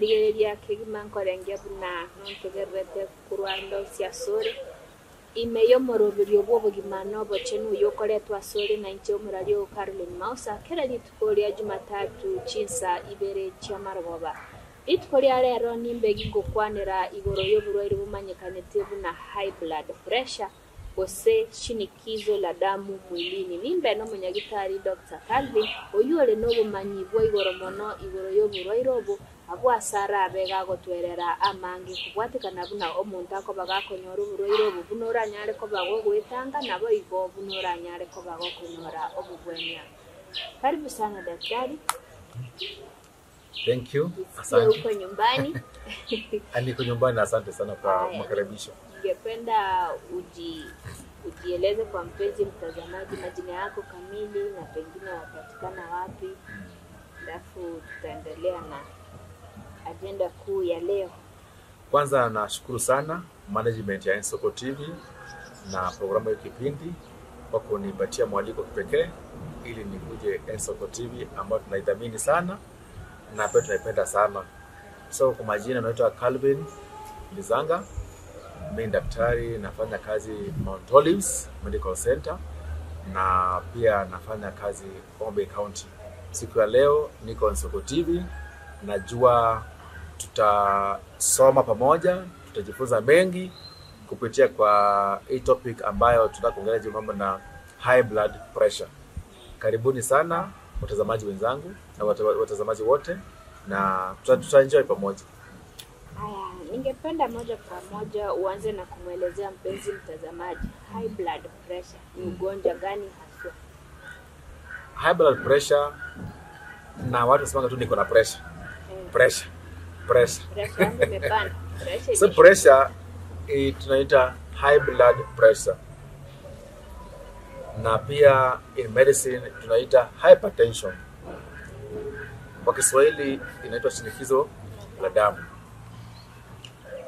Morigereria kegima nkorengia buna nontegererete kurwando siasore imeyo morobirio bw'obogima n'obochenu yokoretwa asore na inche omurario Caroline Mausa kera rituko ria Jumatatu chinsa ibere chiamarogoba. Rituko ria rero nimbegi ngokwanera igoro y'oburwaire bumanyekanete buna high blood pressure gose shinikizo la damu mwilini. Nimbe no munyagitari Dr. Calvin oyure n'obumanyi bwa igoro mono igoro y'oburwaire obu abwasara abega gotwerera amange kubwatikana buna omuntu akobaga konyora oburwaire obu buno oranyare kobago gwetanga nabo igo buno oranyare kobago konyora obubwemya. Karibu sana daktari. Thank you. Asante. Uko nyumbani? Niko nyumbani, asante sana kwa makaribisho. Ningependa ujieleze kwa mpenzi mtazamaji majina yako kamili na pengine wapatikana wapi. Alafu tutaendelea na agenda kuu ya leo. Kwanza nashukuru sana management ya Nsoko TV na programu ya kipindi kwa kunipatia mwaliko kipekee ili nikuje Nsoko TV ambayo tunaithamini sana na pia tunaipenda sana. So kwa majina naitwa Calvin Lizanga. Mimi daktari, nafanya kazi Mount Olives Medical Center na pia nafanya kazi Ombe County. Siku ya leo niko Nsoko TV. Najua tutasoma pamoja, tutajifunza mengi kupitia kwa hii topic ambayo tutaongelea juu mambo na high blood pressure. Karibuni sana watazamaji wenzangu na watazamaji wote, na tutaenjoy pamoja. Haya, ningependa moja kwa moja uanze na kumwelezea mpenzi mtazamaji high blood pressure ni ugonjwa gani haswa? High blood pressure, na watu wasema tu niko na pressure. Pressure. Pressure. Pressure imepanda. Pressure. So pressure tunaita high blood pressure. Na pia in medicine tunaita hypertension. Kwa Kiswahili inaitwa shinikizo la damu.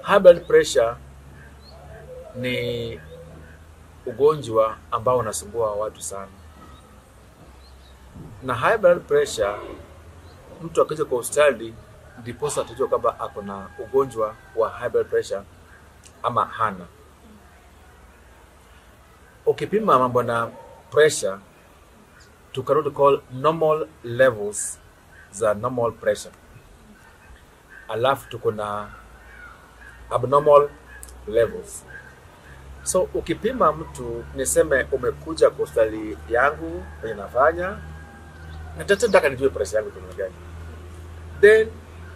High blood pressure ni ugonjwa ambao unasumbua watu sana. Na high blood pressure, mtu akija kwa hospitali ndipo atajua kwamba ako na ugonjwa wa high blood pressure ama hana. Ukipima mambo na pressure, to cannot call normal levels za normal pressure. Alafu tuko na abnormal levels. So ukipima mtu, niseme umekuja kwa hospitali yangu kwenye nafanya, nataka nijue pressure yangu kwa gani. Then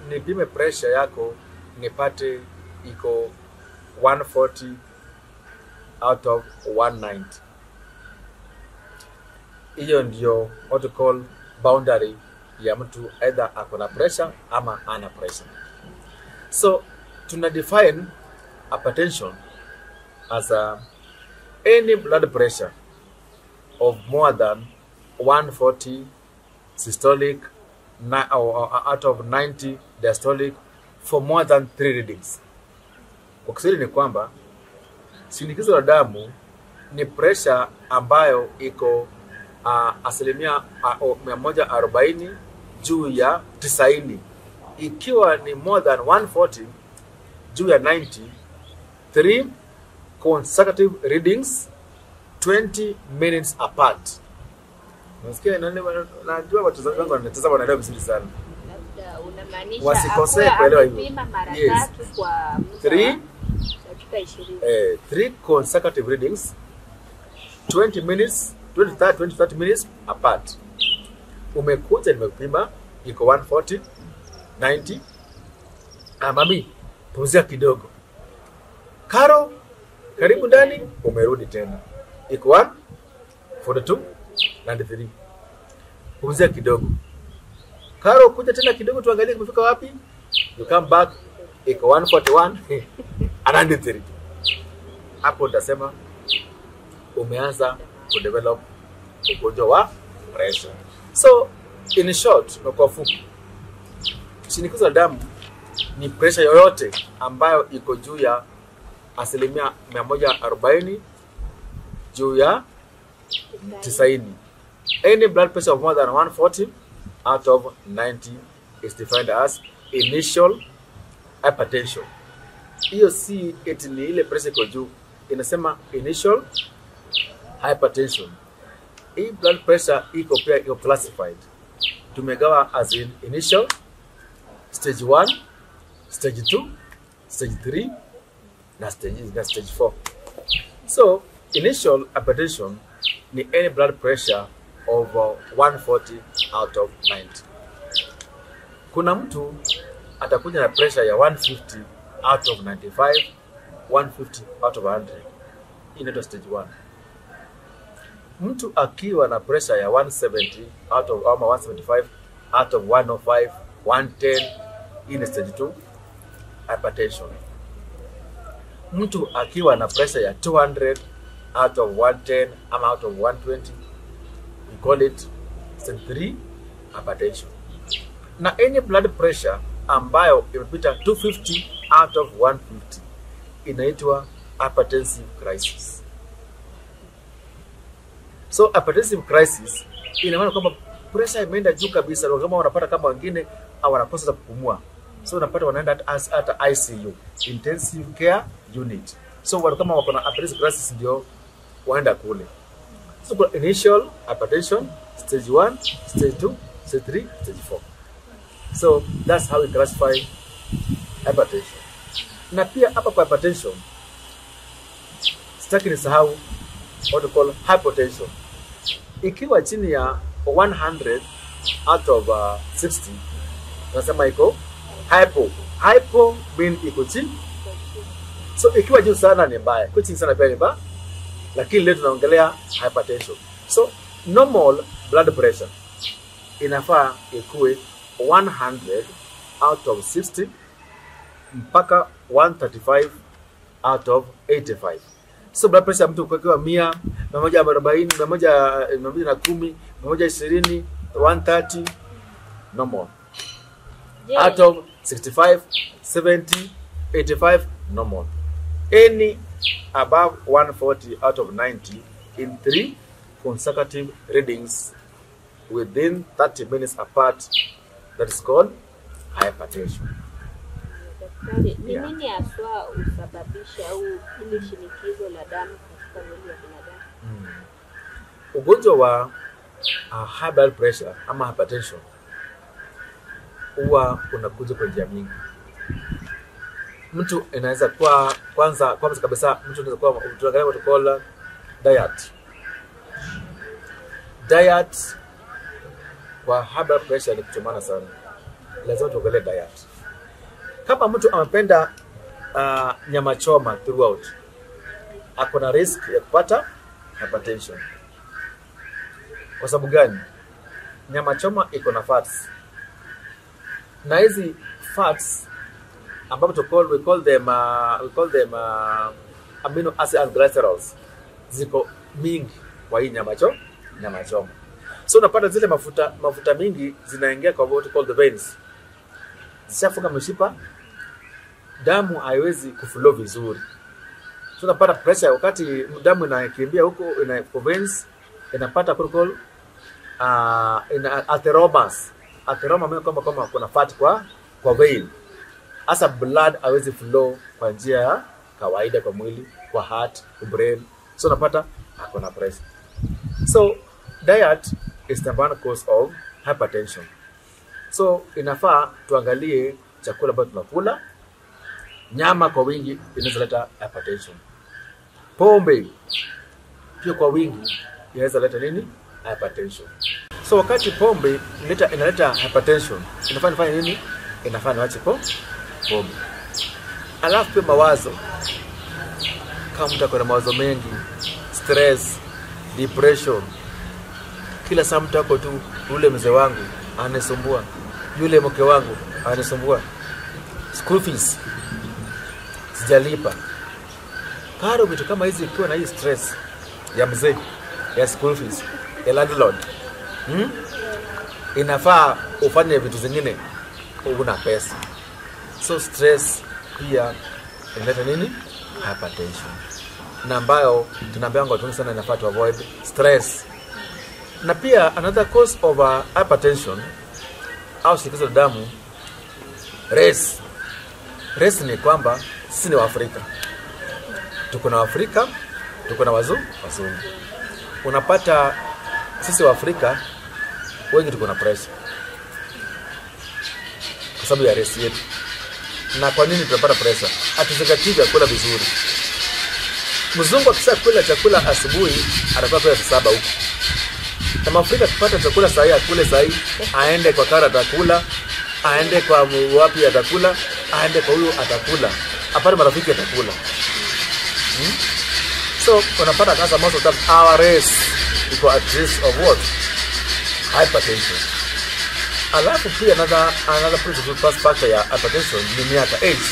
nipime pressure yako nipate iko 140 out of 190. Hiyo ndio what we call boundary ya mtu either ako na pressure ama ana pressure. So tuna define hypertension as any blood pressure of more than 140 systolic out of 90 diastolic for more than 3 readings. Kwa Kiswahili ni kwamba shinikizo la damu ni pressure ambayo iko asilimia 140 juu ya 90. Ikiwa ni more than 140 juu ya 90, 3 consecutive readings 20 minutes apart. Nasikia najua watazamaji wangu wanatazama wanaelewa vizuri sana. Labda unamaanisha wasikosee kuelewa hivyo. Mara yes. Tatu kwa 3 dakika 20. 3 consecutive readings 20 minutes, 20 30 minutes apart. Umekuja nimekupima iko 140 90. Mami, pumzika kidogo. Karo, karibu ndani, umerudi tena. Iko 142 93. Pumzika kidogo. Karo, kuja tena kidogo tuangalie kumefika wapi. You come back iko 141 93. Hapo utasema umeanza kudevelop ugonjwa wa pressure. So in short, na kwa fupi, shinikizo la damu ni pressure yoyote ambayo iko juu ya asilimia 140 juu ya 90. Any blood pressure of more than 140 out of 90 is defined as initial hypertension. Hiyo si eti ni ile pressure iko juu, inasema initial hypertension. Hii blood pressure iko pia iko classified, tumegawa as in initial, stage 1, stage 2, stage 3 na stage 4. So initial hypertension ni any blood pressure over 140 out of 90. Kuna mtu atakuja na pressure ya 150 out of 95, 150 out of 100. Inaitwa stage 1. Mtu akiwa na pressure ya 170 out of ama 175 out of 105, 110, hii ni stage 2 hypertension. Mtu akiwa na pressure ya 200 out of 110 ama out of 120, we call it stage 3 hypertension. Na any blood pressure ambayo imepita 250 out of 150 inaitwa hypertensive crisis. So hypertensive crisis ina maana kwamba pressure imeenda juu kabisa, kama wanapata kama wengine au wanakosa kupumua. So unapata wanaenda hata ICU, intensive care unit. So watu kama wako na hypertensive crisis ndio waenda kule. So kuna initial hypertension, stage 1, stage 2, stage 3, stage 4. So that's how we classify hypertension. Na pia hapa kwa hypertension, sitaki nisahau what we call hypotension. Ikiwa chini ya 100 out of 60, tunasema iko hypo. Hypo mean iko chini. So ikiwa juu sana ni mbaya, ikiwa chini sana pia ni mbaya. Lakini leo tunaongelea hypertension. So normal blood pressure inafaa ikuwe 100 out of 60 mpaka 135 out of 85. So blood pressure mtu ukiwa 100, 140, 110, 120, 130 normal. Yeah. Out of 65, 70, 85 normal. Any above 140 out of 90 in 3 consecutive readings within 30 minutes apart, that is called hypertension. Daktari, ni nini haswa husababisha au ili shinikizo la damu katika mwili wa binadamu? Ugonjwa wa high blood pressure ama hypertension huwa unakuja kwa njia mingi. Mtu inaweza kuwa kwanza kabisa mtu anaweza kuwa tunaangalia what we call diet. Diet kwa high blood pressure ni kuchomana sana. Lazima tuangalie diet. Kama mtu amependa nyama choma throughout, ako na risk ya kupata hypertension. Kwa sababu gani? Nyama choma iko na fats. Na hizi fats ambapo we call them amino acid and glycerols ziko mingi kwa hii nyama choma. So unapata zile mafuta mingi zinaingia kwa what we call the veins. Zishafunga mishipa, damu haiwezi kuflow vizuri. So unapata pressure wakati damu inakimbia huko ina veins, inapata what we call atheromas. Atheroma maana kwamba kuna fat kwa vein. Hasa blood haiwezi flow kwa njia ya kawaida kwa mwili, kwa heart, kwa brain. So unapata hakuna pressure. So diet is the one cause of hypertension. So inafaa tuangalie chakula ambacho tunakula. Nyama kwa wingi inaweza leta hypertension. Pombe pia kwa wingi inaweza leta nini? Hypertension. So wakati pombe inaleta hypertension, inafaa nifanye nini? Inafaa niache pombe. Alafu pia mawazo. Kama mtu akona mawazo mengi, stress, depression, kila saa mtu ako tu, yule mzee wangu ananisumbua, yule mke wangu ananisumbua, school fees sijalipa. Karo vitu kama hizi, ukiwa na hii stress ya mzee, ya school fees, ya landlord, inafaa ufanye vitu zingine, una pesa. So stress pia inaleta nini? Hypertension. Na ambayo tunaambiwa watu sana inafaa to avoid stress. Na pia another cause of hypertension au shinikizo la damu, race. Race ni kwamba sisi ni Waafrika, tuko na Waafrika, tuko na wazungu. Unapata sisi Waafrika wengi tuko na pressure kwa sababu ya race yetu. Na kwa nini tunapata pressure? Hatuzingatii vyakula vizuri. Mzungu akisha kula chakula asubuhi anakula kwa saa 7 huko. Na Mwafrika akipata chakula saa hii akule saa hii, aende kwa kara atakula, aende kwa wapi atakula, aende kwa huyu atakula, apate marafiki atakula. So unapata kasa most of the time our race iko at risk of what? Hypertension. Alafu pia another principal factor ya hypertension ni miaka, age.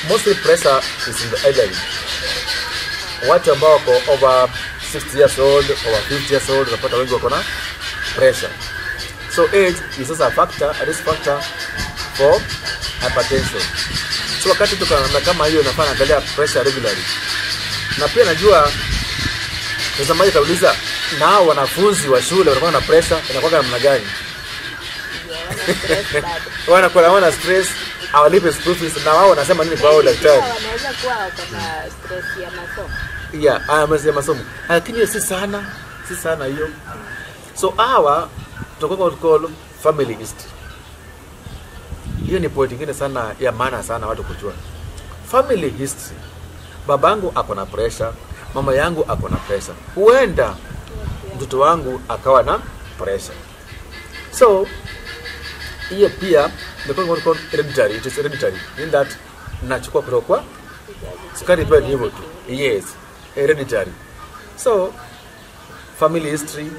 Mostly pressure is in the elderly. Watu ambao wako over 60 years old, over 50 years old, unapata wengi wako na pressure. So age is also a factor, a risk factor for hypertension. So wakati tukaona kama hiyo, nafaa angalia pressure regularly. Na pia najua mtazamaji atauliza, na wanafunzi wa shule wanakuwa na pressure inakuwa namna gani? Wanakuwa wana stress, hawalipi school fees, na wao wanasema nini kwa wao daktari? Wanaweza kuwa wako na stress ya masomo. Yeah, ya masomo. Lakini si sana hiyo. So hawa tutakuwa call family history. Hiyo ni point nyingine sana ya maana sana watu kujua. Family history. Babangu ako na pressure, mama yangu ako na pressure. Huenda mtoto wangu akawa na pressure. So hiyo pia the call hereditary, it is hereditary in that nachukua kutoka kwa sukari pia ni hivyo tu. Yes, hereditary. So family history,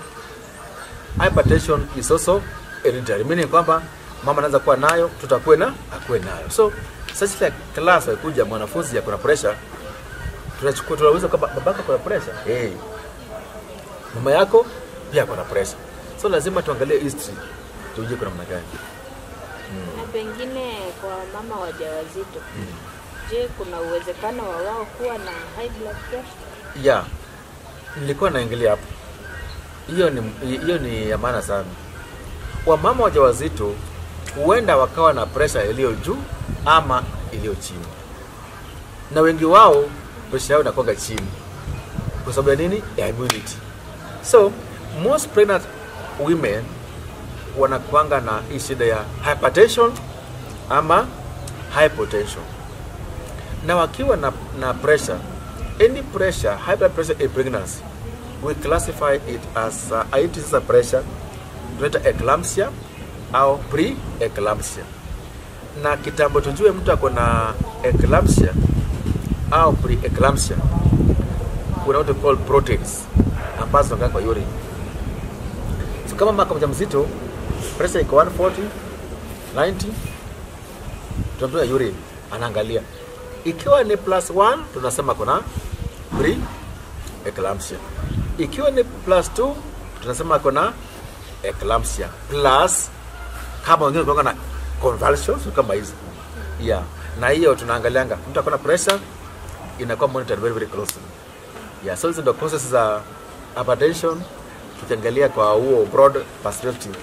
hypertension is also hereditary, meaning kwamba mama anaanza kuwa nayo, tutakuwa na akuwe nayo. So such like class akuja mwanafunzi ya kuna pressure, tunachukua tunaweza kwamba babako kuna pressure, hey, mama yako pia kuna pressure. So lazima tuangalie history tujue kuna namna gani. Na pengine kwa mama wajawazito, je, kuna uwezekano wa wao kuwa na high blood pressure? Yeah, nilikuwa naingilia hapo. Hiyo ni ya maana sana. Wamama wajawazito huenda wakawa na pressure iliyo juu ama iliyo chini. Na wengi wao pressure yao inakuwa chini. Kwa sababu ya nini? Ya immunity. So most pregnant women wanakuanga na hii shida ya hypertension ama hypotension. Na wakiwa na pressure, any pressure, high blood pressure in pregnancy, we classify it as it is a pressure, tunaita eclampsia au pre-eclampsia. Na kitambo tujue mtu ako na eclampsia au pre-eclampsia, kuna what we call proteins ambazo zinakaa kwa urine. So kama mama mjamzito pressure iko 140 90, tunatoa urine, anaangalia. Ikiwa ni +1 tunasema kuna pre-eclampsia. Ikiwa ni +2 tunasema kuna eclampsia. Plus kama wengine kunakuwa na convulsions kama hizo. Yeah. Na hiyo tunaangalianga mtu akona pressure inakuwa monitored very very closely. Yeah, so hizo ndio causes za hypertension tukiangalia kwa huo broad perspective.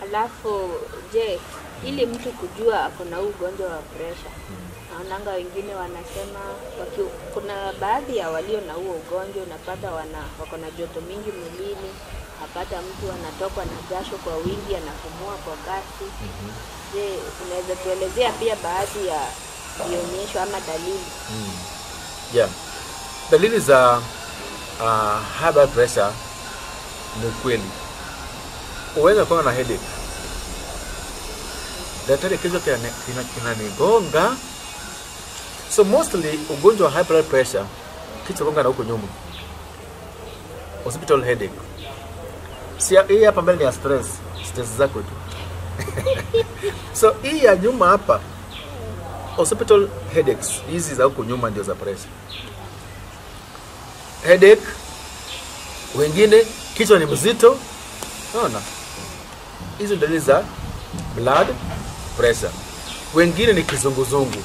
Alafu je, ili mtu kujua ako na ugonjwa wa pressure, naonanga wengine wanasema kuna baadhi ya walio na huo ugonjwa unapata wako na joto mingi mwilini, apata mtu anatokwa na jasho kwa wingi, anapumua kwa kasi. Je, unaweza tuelezea pia baadhi ya vionyesho ama dalili? Yeah. Dalili za high blood pressure ni kweli. Uweza kuwa na headache. Daktari, kichwa kinanigonga. So mostly ugonjwa wa high blood pressure kichwa gonga na huko nyuma. Hospital headache. Si hii hapa mbele ni ya stress, stress zako tu. So hii ya nyuma hapa hospital headaches, hizi za huko nyuma ndio za pressure. Headache, wengine kichwa ni mzito. Unaona? Hizo dalili za blood pressure. Wengine ni kizunguzungu.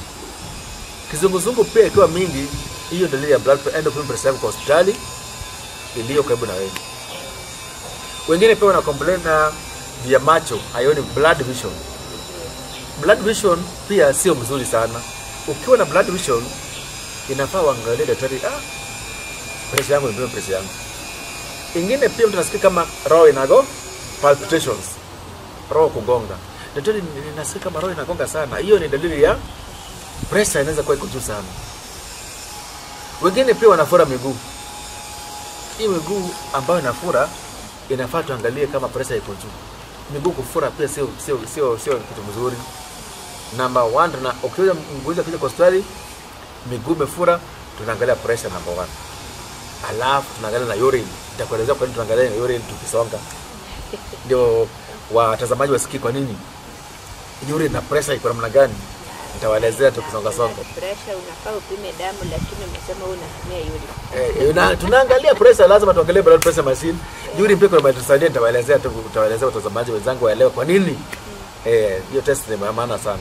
Kizunguzungu pia ikiwa mingi, hiyo dalili ya blood pressure, end of pressure kwa hospitali iliyo karibu na wewe. Wengine pia wana complain na vya macho, hayoni blood vision. Blood vision pia sio mzuri sana. Ukiwa na blood vision inafaa uangalie daktari, pressure yangu ndio pressure yangu. Ingine pia mtu anasikia kama roho inago palpitations, roho kugonga. Daktari, ninasikia kama roho inagonga sana. Hiyo ni dalili ya pressure inaweza kuwa iko juu sana. Wengine pia wanafura miguu. Hii miguu ambayo inafura inafaa tuangalie kama pressure iko juu. Miguu kufura pia sio kitu mzuri. Number 1, na ukiona mgonjwa akija kwa hospitali miguu imefura, tunaangalia pressure number 1. Alafu tunaangalia na urine. Nitakuelezea kwa nini tunaangalia na urine tukisonga. Ndio watazamaji wasikie kwa nini urine na pressure iko namna gani. Nitawaelezea tukisonga songa. Pressure unafaa upime damu, lakini umesema wewe unatumia urine. Tunaangalia pressure, lazima tuangalie blood pressure machine. Urine pia kuna matusaidia, nitawaelezea tu, nitawaelezea watazamaji wenzangu waelewe kwa nini. Hiyo test ni maana sana.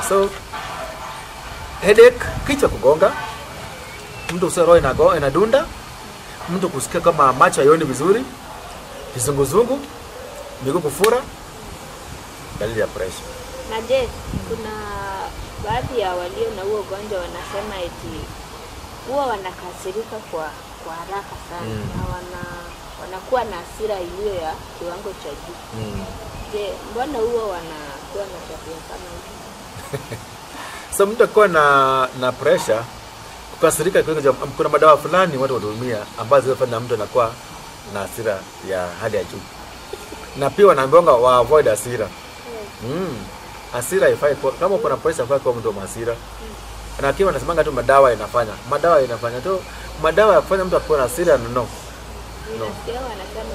So headache, kichwa kugonga, mtu usikia roho inadunda, mtu kusikia kama macho hayoni vizuri, kizunguzungu, miguu kufura, dalili ya pressure. Na je, kuna baadhi ya walio na huo ugonjwa wanasema eti huwa wanakasirika kwa haraka sana na wanakuwa na hasira iliyo ya kiwango cha juu. Je, mbona huwa wanakuwa na tabia kama hiyo? So mtu akiwa na pressure, kukasirika, kuna madawa fulani watu wanatumia ambazo zinafanya mtu anakuwa na hasira ya hali ya juu. Na pia wanaambiwa wa avoid hasira. Hasira haifai, kama kuna pressure haifai kwa mtu wa hasira. Na kiwa wanasemanga tu madawa inafanya. Madawa inafanya tu. Madawa yakufanya mtu akuwe na hasira no.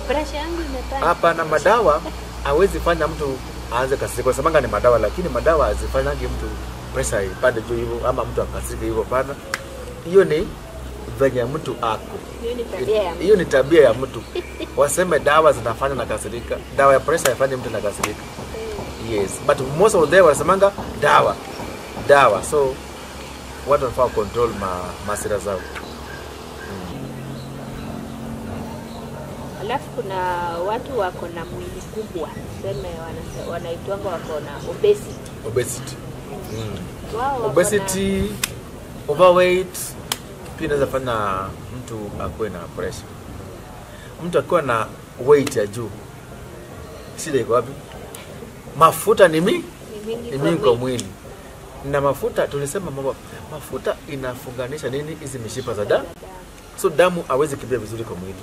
Pressure yangu imepanda. Hapana, madawa hawezi fanya mtu aanze kasirika. Kwa sababu ni madawa, lakini madawa hazifanyangi mtu pressure ipande juu hivyo ama mtu akasirike hivyo, hapana. Hiyo ni venye mtu ako. Hiyo ni tabia ya mtu. Waseme dawa zinafanya na kasirika. Dawa ya pressure haifanyi mtu na kasirika. Yes, but most of them wanasemanga dawa. Dawa. So watu wanafaa control hasira zao. Alafu kuna watu wako na mwili kubwa, tuseme wanaitwanga wako na obesity. Obesity. Wao obesity, overweight pia inaweza fanya mtu akuwe na pressure. Mtu akiwa na weight ya juu, shida iko wapi? Mafuta ni mingi kwa mwili. Na mafuta tulisema mambo, mafuta inafunganisha nini hizi mishipa za damu. So damu hawezi kimbia vizuri kwa mwili.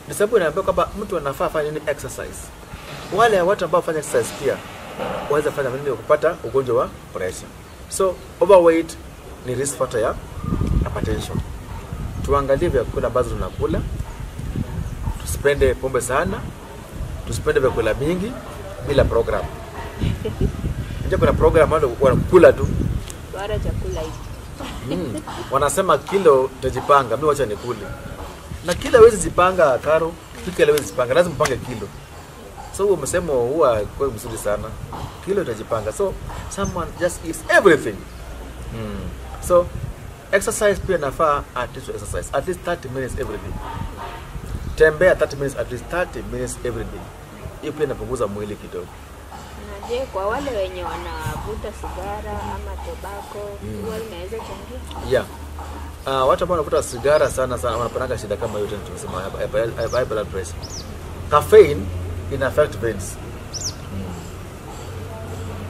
Ndio sababu inaambiwa kwamba mtu anafaa afanye nini exercise. Wale watu ambao fanya exercise pia waweza fanya nini kupata ugonjwa wa pressure. So overweight ni risk factor ya hypertension. Tuangalie vyakula ambazo tunakula. Tusipende pombe sana. Tusipende vyakula mingi bila program. Nje kuna program watu wanakula tu. Bora chakula hiki. Wanasema kilo tutajipanga, mimi wacha nikule. Na kila hawezi jipanga karo, kila hawezi jipanga, lazima mpange kilo. So huo msemo huwa kwa mzuri sana. Kilo utajipanga. So someone just eats everything. So exercise pia nafaa, at least exercise at least 30 minutes every day. Tembea 30 minutes, at least 30 minutes every day. Hiyo pia inapunguza mwili kidogo. Na je, kwa wale wenye wanavuta sigara ama tobacco, huwa inaweza changia? Yeah. Watu ambao wanavuta sigara sana sana wanapata shida kama hiyo tena tunasema high blood pressure. Caffeine ina affect veins.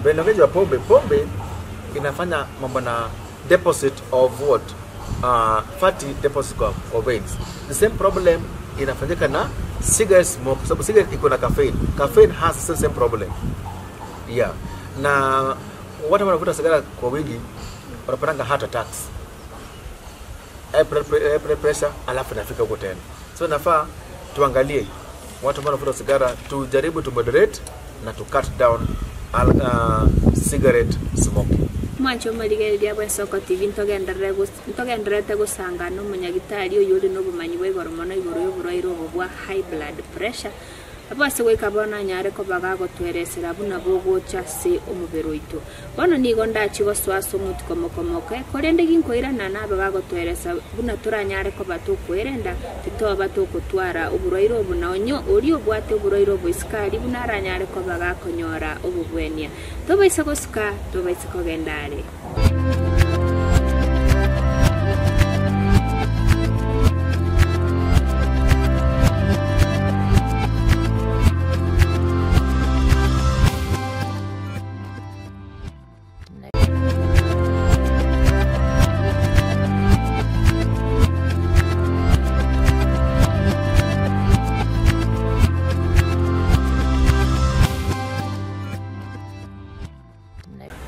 Vein wa pombe inafanya mambo na deposit of what? Fatty deposit of veins. The same problem inafanyika na cigarette smoke, sababu cigarette iko na caffeine. Caffeine has the same problem. Yeah. Na watu wanavuta sigara kwa wingi wanapata heart attacks, high blood pressure, alafu inafika huko tena. So nafaa tuangalie watu ambao wanavuta sigara, tujaribu to moderate na to cut down cigarette smoking. Mwancho marigereria bwa Soko TV ntogenderete gusangana umunyagitari uyu uri n'ubumanyi bwa igoro mono igoro y'uburwaire obu bwa high blood pressure. Abase goika bono anyare kobaga gotweresera buna bogocha se omobere oito. Bono nigo ndachi gosoa ase omotuko mokomoke korende ginkoirana nabe gagotweresa buna toranyare koba tokwerenda titoba tokotwara oborwaire obo na onyo ori obwate oborwaire obo isikari buna aranyare koba gakonyora obobwenia. Tobaisa gosuka tobaisa kogenda are.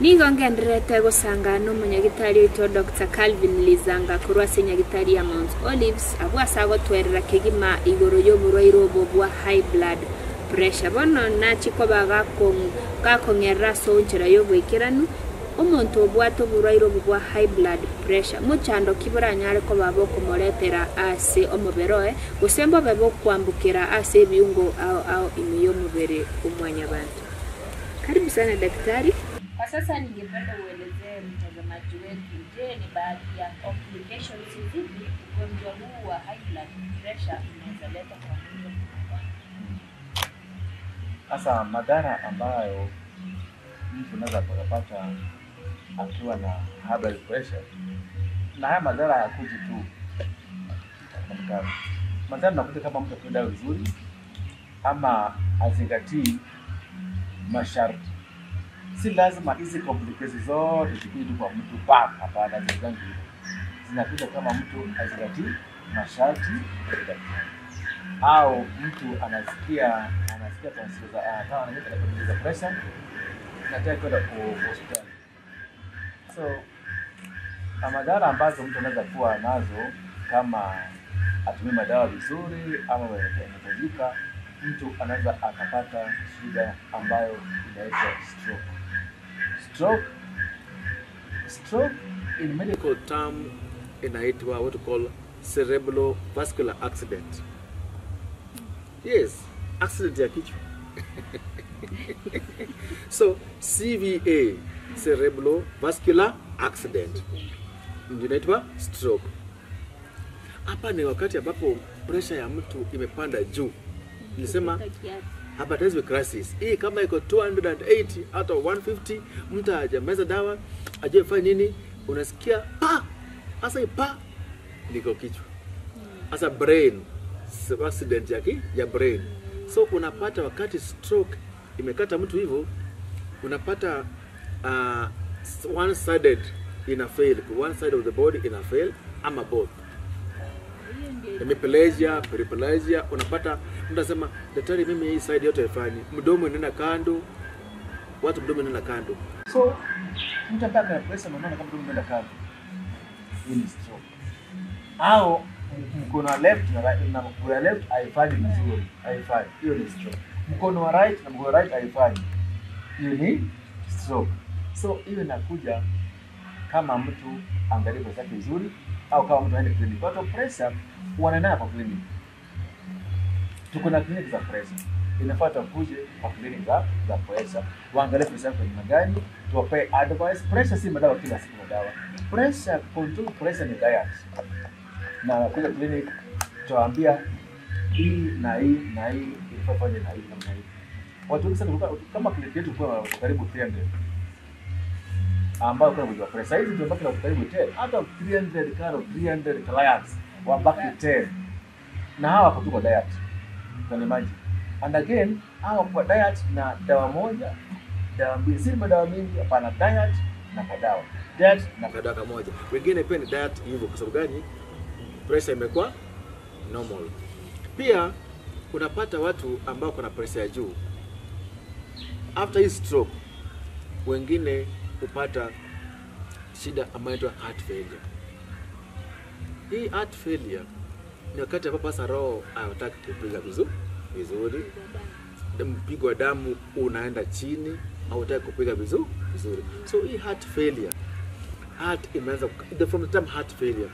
Nigo ngenderete gosanga n'umunyagitari witwa Dr. Calvin Lizanga korwa ase nyagitari ya Mount Olives abwo ase agotwerera kegima igoro y'oborwaire obo bwa high blood pressure. Bono nachi koba gakong'erera ase enchera y'oboikeranu omonto obwate oborwaire obo bwa high blood pressure mochando kiboranyare koba bokomoretera ase omobere oye gose mbobe bokwambukera ase ebiungo ao ao ime y'omobere omwanyabanto. Karibu sana daktari. Kwa sasa ningependa uelezee mtazamaji wetu, je, ni baadhi ya complications zipi ugonjwa huu wa high blood pressure unaweza leta kwa mwili? Sasa madhara ambayo mtu anaweza kupata akiwa na high blood pressure, na haya madhara hayakuji tu. Madhara yanakuja kama mtu akinywa dawa vizuri ama azingatii masharti. Si lazima hizi complications zote zikuje kwa mtu pap, hapana, zinakuja. Zinakuja kama mtu azingatii masharti ya daktari. Au mtu anasikia tatizo za kama anaweza pressure na tayari kwenda kwa hospitali. So madhara ambazo mtu anaweza kuwa nazo kama atumie madawa vizuri ama yanahitajika, mtu anaweza akapata shida ambayo inaitwa stroke. Stroke in medical term inaitwa what we call cerebrovascular accident. Yes, accident ya kichwa. So CVA, cerebrovascular accident, ndio inaitwa stroke. Hapa ni wakati ambapo pressure ya mtu imepanda juu. Nilisema hypertensive crisis. Hii kama iko 280 out of 150, mtu hajameza dawa, hajafanya nini, unasikia pa. Sasa pa niko kichwa. Sasa brain accident yake ya brain. So unapata wakati stroke imekata mtu hivyo, unapata one sided ina fail, one side of the body ina fail ama both. Hemiplegia, paraplegia, unapata mtu anasema daktari, mimi hii side yote haifanyi, mdomo inaenda kando, watu mdomo inaenda kando. So mtu ambaye ana pressure unaona kama mdomo inaenda kando, hii ni stroke. Au mkono wa left na right, na mkono wa left haifanyi vizuri, haifanyi, hiyo ni stroke. Mkono wa right na mkono wa right haifanyi, hiyo ni stroke. So hiyo inakuja kama mtu angalie pressure yake vizuri au kama mtu aende clinic. Watu pressure wanaenda kwa clinic. Tuko na clinic za pressure. Inafaa tukuje kwa clinic za pressure. Waangalie pressure yako ni gani, tuwape advice. Pressure si madawa kila siku madawa. Pressure control, pressure ni diet. Na wakuja clinic tuwaambia hii na hii na hii inafaa fanye na hii na hii. Watu wengi sana kama clinic yetu kwa karibu 300 ambao kwa kujua pressure hizi tumebaki na karibu 10 hata 300 karo 300 clients wabaki 10 na hawa wako tu kwa diet. Can imagine. And again hawa kwa diet na dawa moja, dawa mbili, si madawa mingi, hapana, diet na kadawa. Diet na kadawa moja. Wengine pia ni diet hivyo kwa sababu gani? Pressure imekuwa normal. Pia unapata watu ambao kuna pressure ya juu. After his stroke wengine upata shida ambayo inaitwa heart failure. Hii heart failure ni wakati ambapo sasa roho haitaki kupiga vizuri, mpigo wa damu unaenda chini, hautaki kupiga vizuri. So hii heart failure, heart imeanza from the time heart failure,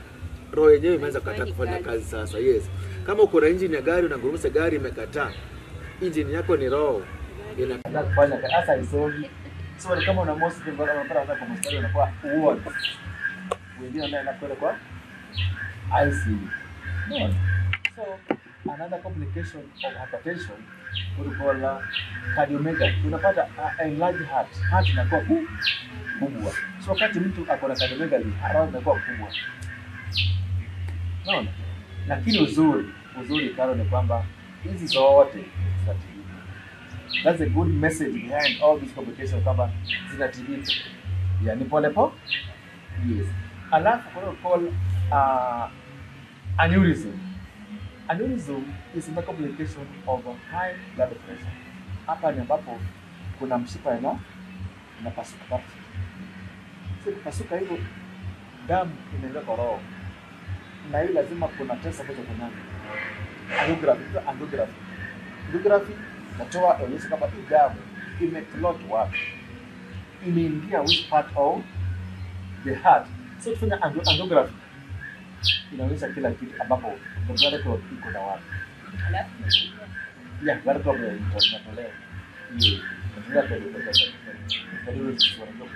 roho yenyewe imeanza kukataa kufanya kazi sasa. Yes, kama uko na engine ya gari unangurumisha gari imekataa, Engine yako ni roho. Inataka kufanya kazi hasa isongi. So kama una most unapata kwa mstari unakuwa ward. Wengine wanaenda kwenda kwa ICU. No. So another complication of hypertension we call cardiomegaly. Unapata enlarged heart. Heart inakuwa kubwa. So wakati mtu ako na cardiomegaly, heart inakuwa kubwa. Naona? Lakini uzuri Karo ni kwamba hizi zote zinatibika. That's a good message behind all these complications kwamba zinatibika. Yani pole pole. Yes. Alafu kuna call aneurysm. Aneurysm is a complication of high blood pressure. Hapa ni ambapo kuna mshipa inapasuka. So kupasuka hivyo damu inaingia kwa roho. Na hii lazima kuna test ambazo kuna angiography. Angiography natoa onyesha kama hii damu imeclot wapi, imeingia which part of the heart. So tufanya angiography inaonyesha kila kitu ambapo the blood clot iko na wapi. Yeah, blood clot inatolewa. Yes, inatolewa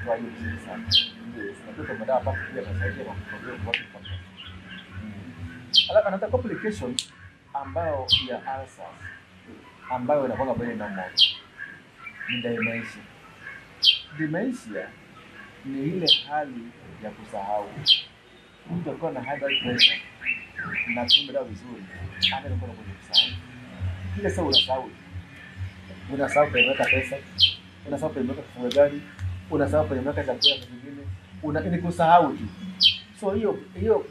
kwa hiyo vizuri sana. Yes, na pia madawa ambapo pia yanasaidia kwa kucontrol wapi kwa. Alafu another complication ambayo ya ulcers ambayo inakuwa very normal ni dementia. Dementia ni ile hali ya kusahau. Mtu akiwa na high blood pressure na kunywa dawa vizuri, anaweza kuwa kwenye kusahau. Kile sasa unasahau. Unasahau kuweka pesa, unasahau kuweka kifungo gari, unasahau kuweka chakula kingine, ni kusahau tu. So hiyo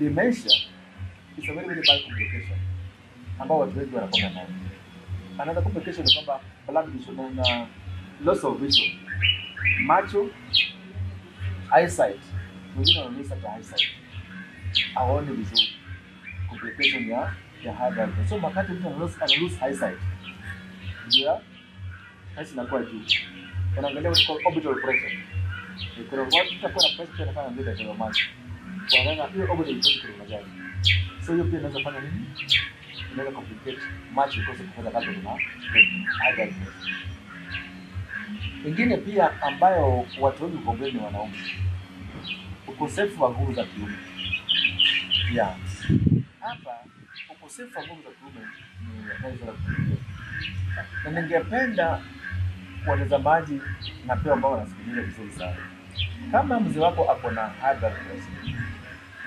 dementia is a very very bad complication ambao watu wengi wanakuwa nayo. Another complication ni kwamba blood vision na loss of vision. Macho, eyesight. Wengine wanaonyesha hata eyesight. Hawaoni vizuri. Complication ya high blood pressure. So wakati mtu ana lose eyesight, ndio eyesight inakuwa juu. Wanaangalia what called orbital pressure. Kuna watu watakuwa na pressure inafanya mbele ya macho. Wanaangalia hiyo orbital pressure kuna gani. So hiyo pia inaweza fanya nini? Inaweza complicate macho ikose kufanya kazi na high blood pressure. Ingine pia ambayo watu wengi complain ni wanaume. Ukosefu wa nguvu za kiume. Yeah. Hapa ukosefu wa nguvu za kiume ni hatari sana. Na ningependa watazamaji na pia ambao wanasikiliza vizuri sana. Kama mzee wako ako na high blood pressure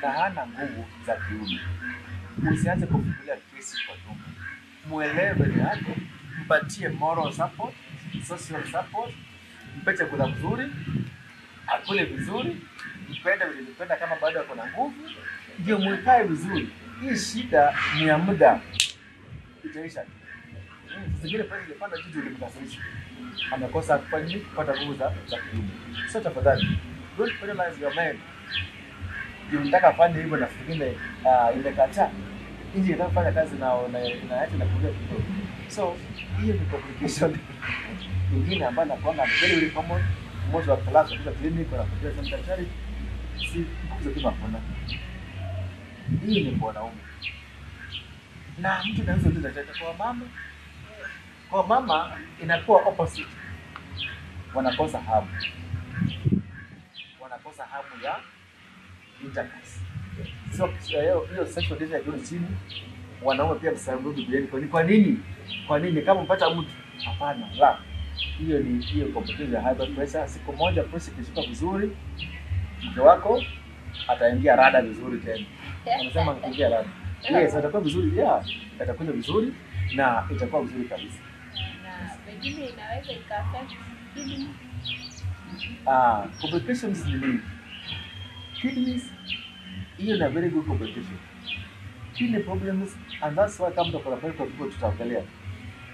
na hana nguvu za kiume, usianze kufikiria kesi kwa nyumba. Muelewe ni yako, mpatie moral support, social support, mpe chakula mzuri, akule vizuri, mpende vile mpenda kama bado ako na nguvu, ndio mwekae vizuri. Hii shida ni ya muda, itaisha. Zingine pesa ilipanda juu ilimkasirisha, amekosa kupata nguvu za kiume. So tafadhali, don't penalize your man. Unataka afanye hivyo na zingine imekataa. Inji inataka kufanya kazi na yake na kuongea kidogo. So hiyo ni complication nyingine ambayo inakuwa very very common. Mmoja wa class katika clinic wanakuja sana daktari, si nguvu za kiume hakuna. Hii ni kwa wanaume. Na mtu anaweza kuuliza daktari, kwa mama? Kwa mama inakuwa opposite. Wanakosa hamu. Wanakosa hamu ya intercourse. So hiyo sexual desire iko chini. Wanaume pia msaidizi bibi. Kwa nini? Kwa nini kama mpata mtu? Hapana, la. Hiyo ni hiyo complication ya high blood pressure. Siku moja pressure ikishuka vizuri, mke wako ataingia rada vizuri tena. Anasema akiingia rada. Yes, atakuwa vizuri, yeah. Atakuwa vizuri na itakuwa vizuri kabisa. Na pengine inaweza ika affect kidney. Complications ni nini? Kidneys, hiyo ni a very good complication. Kidney problems, and that's why kama tuko na people tutaongelea.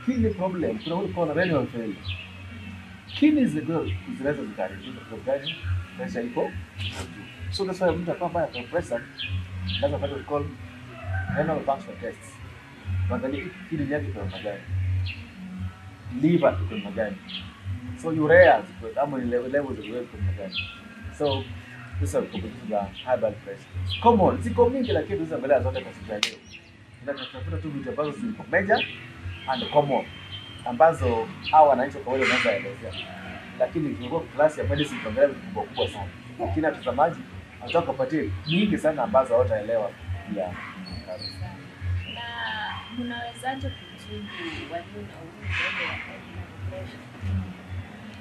Kidney problem, kuna wale kwa renal failure. Kidneys zinaweza zikaharibika kwa sababu pressure iko juu. So that's why mtu akiwa mbaya pressure, lazima afanye what we call renal function tests. Waangalie kidney yake iko namna gani, liver iko namna gani, so urea ziko ama level za urea iko namna gani. So these are complications za high blood pressure. Common, ziko mingi lakini tunaangalia zote kwa siku ya leo. Tunatafuta tu vitu ambazo ziko major and common. ambazo hawa wananchi kwa kawaida wanaweza elezea, lakini tulikuwa class ya medicine tunaangalia vitu kubwa kubwa sana, lakini watazamaji nataka kupatie nyingi sana ambazo hawataelewa ya. Na mnawezaje kutibu walio na ugonjwa wa high blood pressure?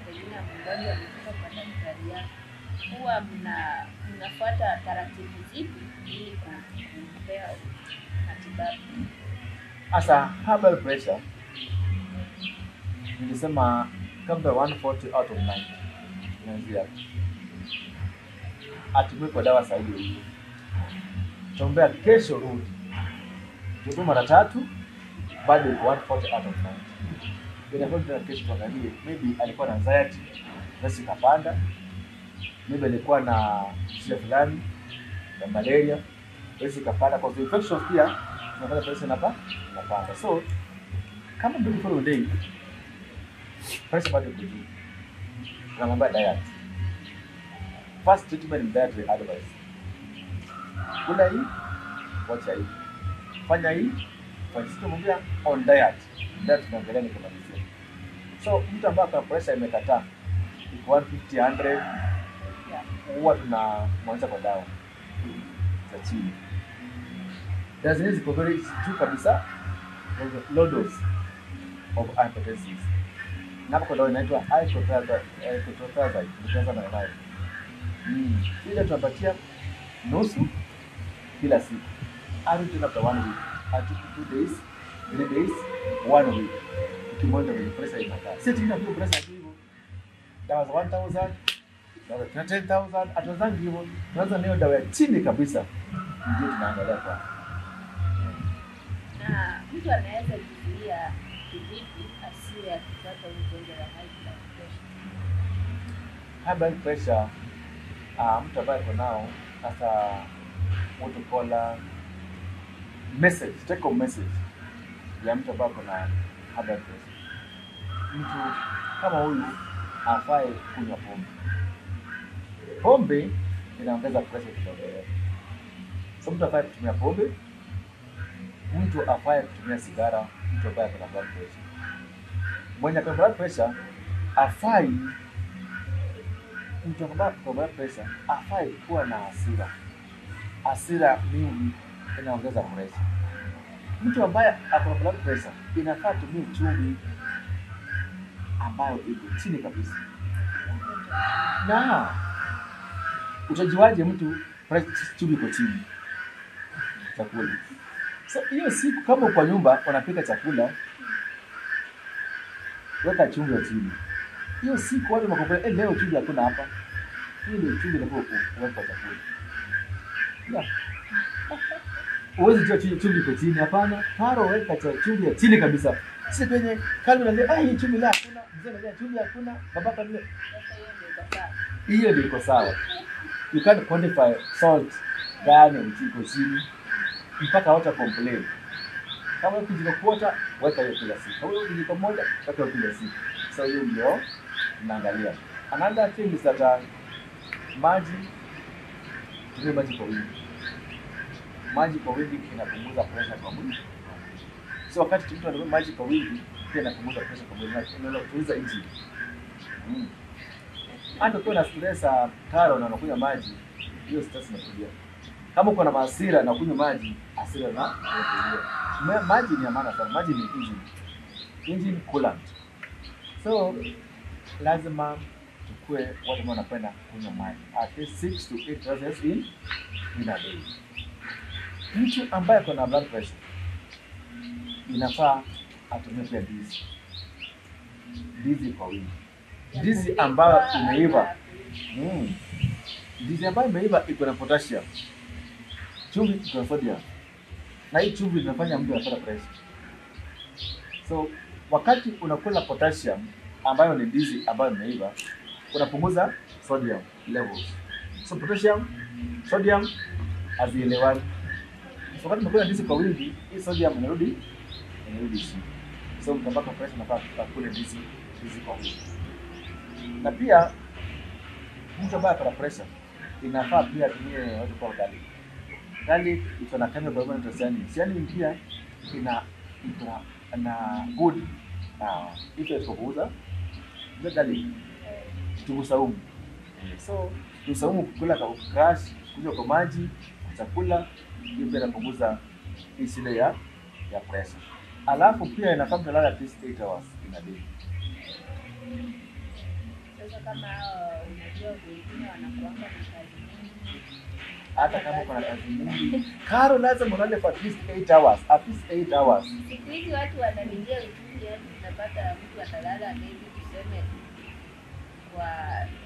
Pengine mgonjwa amefika kwa daktari yako, huwa mnafuata taratibu zipi ili kumpea matibabu? Sasa high blood pressure nilisema kama 140 out of 90 inaanzia atumie kwa dawa zaidi hiyo. Tuombea kesho rudi. Tuombe mara tatu bado iko 140 out of 90. Inafaa tena kesho tuangalie, maybe alikuwa na anxiety basi ikapanda, maybe alikuwa na shida fulani ya malaria basi ikapanda, kwa sababu infections pia inafanya pressure inapanda. So kama mbili following day pressure bado iko juu, tunamwambia diet. First treatment ni dietary advice. Kula hii, wacha hii, fanya hii, fanya sisi tumwambia on diet. Diet tunaongelea ni kumalizia. So mtu ambaye ana pressure imekataa iko 150 100, huwa tunamwanza kwa dawa za chini. Dawa zingine ziko very juu kabisa, low dose of hypertensive. Na hapo dawa inaitwa hydrochlorothiazide, tunaanza na nayo. Ile tunapatia nusu kila siku. Arudi tena after 1 week, at 2 days, 3 days, 1 week. Ukimwona vile pressure inakaa. Sisi tunapiga pressure hivyo. Dawa za 1000, dawa za 10,000, hatuanzangi hivyo. Tunaanza nayo dawa ya chini kabisa. Ndio tunaangalia kwa. Na mtu anaweza kuzuia kivipi asiwe akipata ugonjwa wa high blood pressure? High blood pressure, mtu ambaye ako nao sasa, what to call a message, take home message ya mtu ambaye ako na high blood pressure. Mtu kama huyu hafai kunywa pombe. Pombe inaongeza pressure kidogo. So mtu hafai kutumia pombe, mtu hafai kutumia sigara, mtu ambaye ako na blood pressure. Mwenye ako na blood pressure hafai, mtu ambaye ako na blood pressure hafai kuwa na hasira. Hasira mingi inaongeza pressure. Mtu ambaye ako na blood pressure inafaa tumie chumvi ambayo iko chini kabisa. Na utajuaje mtu chumvi iko chini chakula? So hiyo siku kama kwa nyumba wanapika chakula, weka chumvi ya chini. Hiyo siku watu wanakomplain, leo chumvi hakuna hapa. Hiyo ndio chumvi inakuwa kuweka chakula. Yeah. Huwezi jua chumvi iko chini, hapana. Paro weka chumvi ya chini kabisa. Sisi kwenye kalbi unaambia, hii chumvi la hakuna, mzee anambia chumvi hakuna, baba kanambia. Hiyo ndio iko sawa. You can't quantify salt gani iko chini mpaka watu complain. Kama kijiko quarter, weka hiyo kila siku. Kama kijiko moja, weka hiyo kila siku. So hiyo ndio tunaangalia. Another thing is that maji, tumie maji kwa wingi. Maji kwa wingi inapunguza pressure kwa mwili. So wakati mtu anatumia maji kwa wingi, pia inapunguza pressure kwa mwili na inaweza kutuliza engine. Hata ukiwa na stress karo na unakunywa maji, hiyo stress inatulia. Kama uko na hasira na kunywa maji, hasira na inatulia. Maji ni ya maana sana. Maji ni engine. Engine coolant. So lazima tukue watu ambao wanapenda kunywa maji. At least 6 to 8 glasses in a day. Mtu ambaye ako na blood pressure inafaa atumie pia ndizi. Ndizi kwa wingi. Ndizi ambayo imeiva. Ndizi ambayo imeiva iko na potassium. Chumvi iko na sodium. Na hii chumvi inafanya mtu apate pressure. So wakati unakula potassium ambayo ni ndizi ambayo imeiva, unapunguza sodium levels. So potassium, sodium hazielewani. So wakati unakula ndizi kwa wingi, hii sodium inarudi chini. So mtapata pressure, unafaa kula ndizi kwa wingi. Na pia mtu ambaye ana pressure inafaa pia atumie watu kwa garlic. Garlic iko na chemical ambayo inaitwa cyanine. Cyanine pia ina na good Hicho kuuza ndio garlic. Kitunguu saumu. So kitunguu saumu kukula kwa crush, kunywa kwa maji, kwa chakula, hiyo pia inapunguza hii shida ya pressure. Alafu pia inafaa mtu alale at least 8 hours in a day. Sasa kama unajua wengine wanakuanga na kazi nyingi. Hata kama uko na kazi nyingi, Karo, lazima ulale for at least 8 hours, at least 8 hours. Siku hizi watu wanalilia uchungu, yani unapata mtu atalala maybe tuseme kwa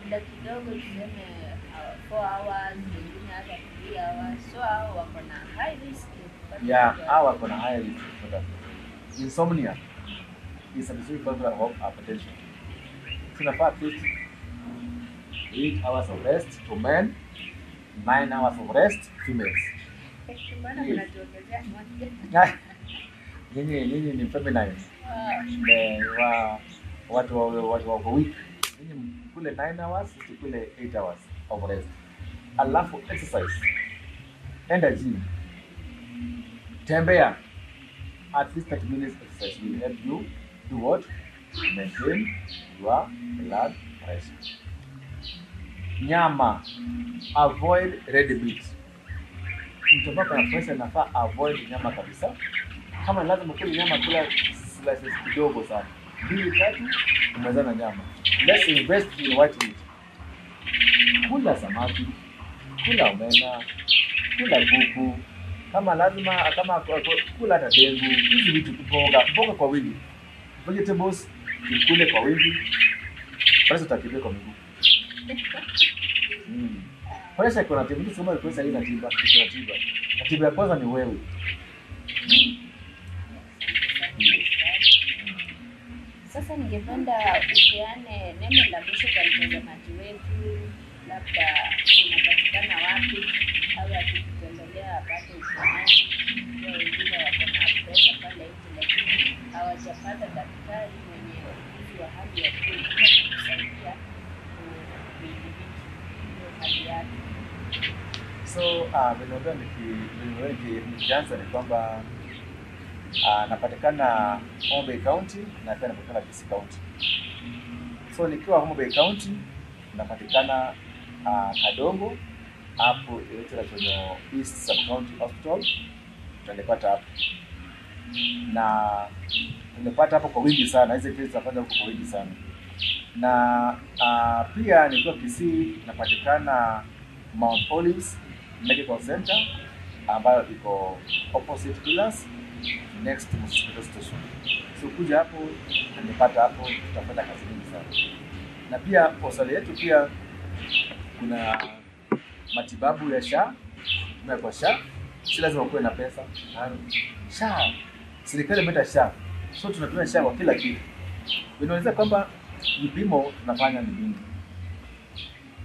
muda kidogo, tuseme 4 hours, wengine hata 3 hours. So hao wako na high risk ya kupata Yeah, ugonjwa. hawa wako na high risk kupata insomnia is a specific cause of hypertension. Tunafaa at least 8 hours of rest to men, 9 hours of rest females. Mbona Yes. mnatuongezea moja? Nyinyi ni feminines. Ah, Wa watu wako weak. Nyinyi mkule 9 hours, sisi kule 8 hours of rest. Alafu exercise. Enda gym. Tembea. At least 30 minutes exercise will help you do what? Maintain your blood pressure. Nyama. Avoid red meat. Mtu ambaye ana pressure inafaa avoid nyama kabisa. Kama lazima kula nyama, kula slices kidogo sana, 2 3, umezana na nyama. Let's invest in white meat. Kula samaki, kula omena, kula kuku, kama lazima, kama kula hata dengu, hizi vitu, mboga kwa wingi, vegetables tukule kwa wingi, pressure utakimbia kwa miguu. Pressure iko na tiba. Mtu sema pressure haina tiba, iko na tiba. Na tiba ya kwanza ni wewe. Sasa ningependa upeane neno la mwisho kwa mtazamaji wetu, labda unapatikana wapi au akikutembelea apate uponyaji. Pia wengine wako na pressure pale nje, lakini hawajapata daktari mwenye ujuzi wa hali ya juu wa kumsaidia kuidhibiti hiyo hali yake. So vile nikianza ni kwamba napatikana Homa Bay County na pia napatikana Kisii County. So nikiwa Homa Bay County napatikana Kadongo hapo Karachuonyo East Sub County Hospital, utanipata hapo. Na utanipata hapo kwa wingi sana, hizi kesi zinafanya huko kwa wingi sana. Na pia nikiwa Kisii napatikana Mount Olives Medical Center ambayo iko opposite Pillars next to Mosquito Station. So kuja hapo utanipata hapo, tutafanya kazi nyingi sana. Na pia hospitali yetu pia kuna matibabu ya SHA, tumia kwa SHA, si lazima kuwe na pesa. SHA, serikali imeleta SHA. So tunatumia SHA kwa kila kitu. Inaeleza kwamba vipimo tunafanya ni vingi.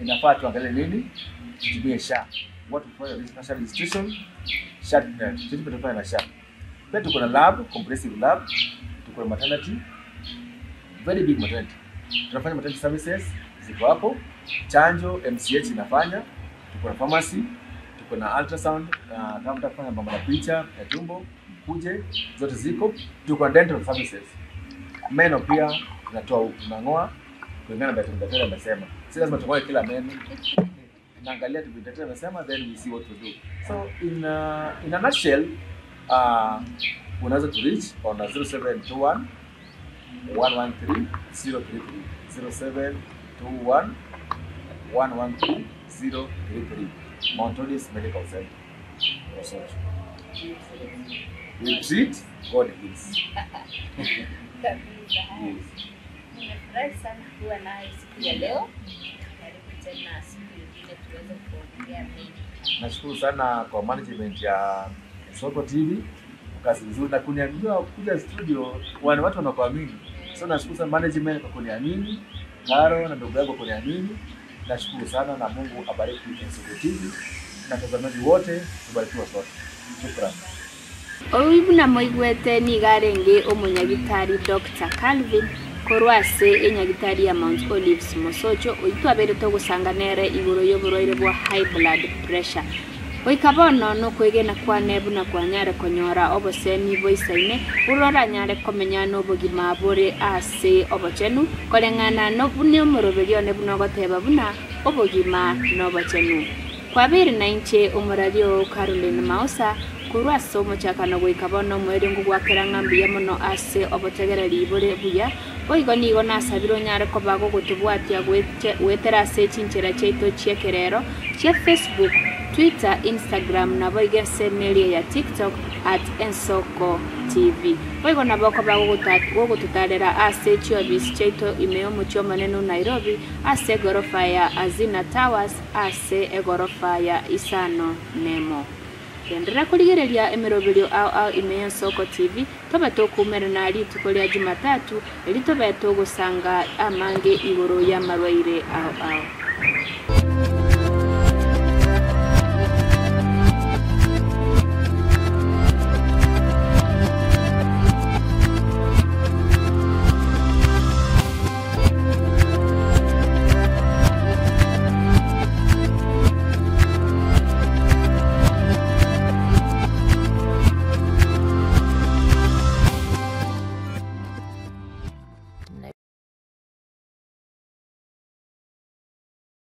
Inafaa tuangalie nini? Tutumie SHA. What we call national registration, SHA tunafanya na SHA. Pia tuko na lab, comprehensive lab, tuko na maternity, very big maternity. Tunafanya maternity services ziko hapo, chanjo MCH inafanya, tuko na pharmacy, tuko na ultrasound, kama unataka kufanya mambo ya picha ya tumbo, mkuje, zote ziko. Tuko na dental services. Meno pia tunatoa huku, tunang'oa kulingana na daktari amesema. Si lazima tung'oe kila meno. Tunaangalia tu daktari amesema, then we see what to do. So in a nutshell, unaweza to reach on 0721 113 033, 0721 113 033, Mount Olives Medical Center. We treat, God heals. Kabisa. Yes. Nimefurahi sana kuwa naye siku ya leo. Karibu tena siku nyingine tuweze kuongea mengi. Nashukuru sana kwa management ya Soko TV kwa kazi nzuri na kuniambia kuja studio, wale watu wanakuamini. So nashukuru sana management kwa kuniamini, Karo na ndugu yangu kwa kuniamini. Nashukuru sana na Mungu abariki Soko TV na watazamaji wote, tubarikiwe sote. Shukrani. Owibu na moigwete nigarenge omunyagitari Dr. Calvin korwase enyagitari ya Mount Olives Mosocho oitwa bere togusanganere igoro y'oborwaire bwa high blood pressure. Goika bono nokwegena kwane buna kwanyare konyora obosemi boisaine burora nyare komenya n'obogima bore ase obochenu koreng'ana nobune omoroberio ne buna ogoteba buna obogima n'obochenu. Kwabere na inche omorario Caroline Mausa korwa ase omochakano goika bono omweri ngogwakera ng'a mbuya mono ase obotegereri bore buya. Boigo nigo nasabire onyare koba gogotobwatia gwetera ase chinchera chiaito chiekerero chia Facebook, Twitter, Instagram na boigo ase emeria ya TikTok at Ensoko TV. Boigo nabo koba gogototarera ase chiobisi chiaito ime y'omochie omonene Nairobi ase egorofa ya Azina Towers ase egorofa ya isano nemo. Endelea kurigereria emeroberio ao ao ime y'Ensoko TV tobe tokumerana rituko ria Jumatatu eri tobe togosanga amange igoro y'amarwaire ao ao.